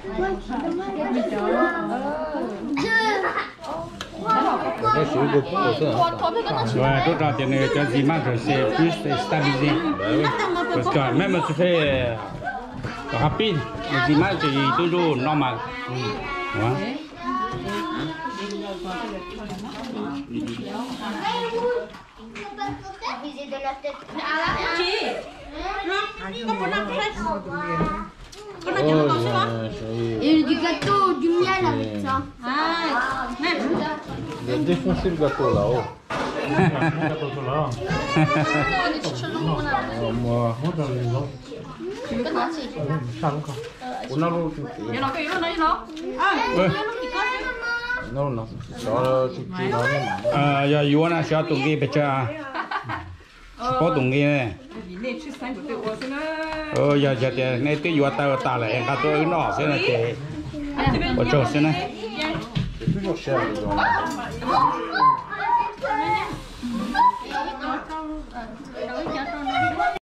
Rub rau tias nws cov enzyme rau ces plus stabilize. Mej mus xwb, kom qhov pib enzyme ces twb zuj no mas. Et du gâteau, du miel avec ça. Il a défoncé le gâteau là-haut. Yog yuav na, siab tus nqi pes tsawg? Tsis paub tus nqi ne. Yog tias nej twb yuav tau tas lawm es nqa tuaj wb noj xwb no ces ua tsaug xwb na.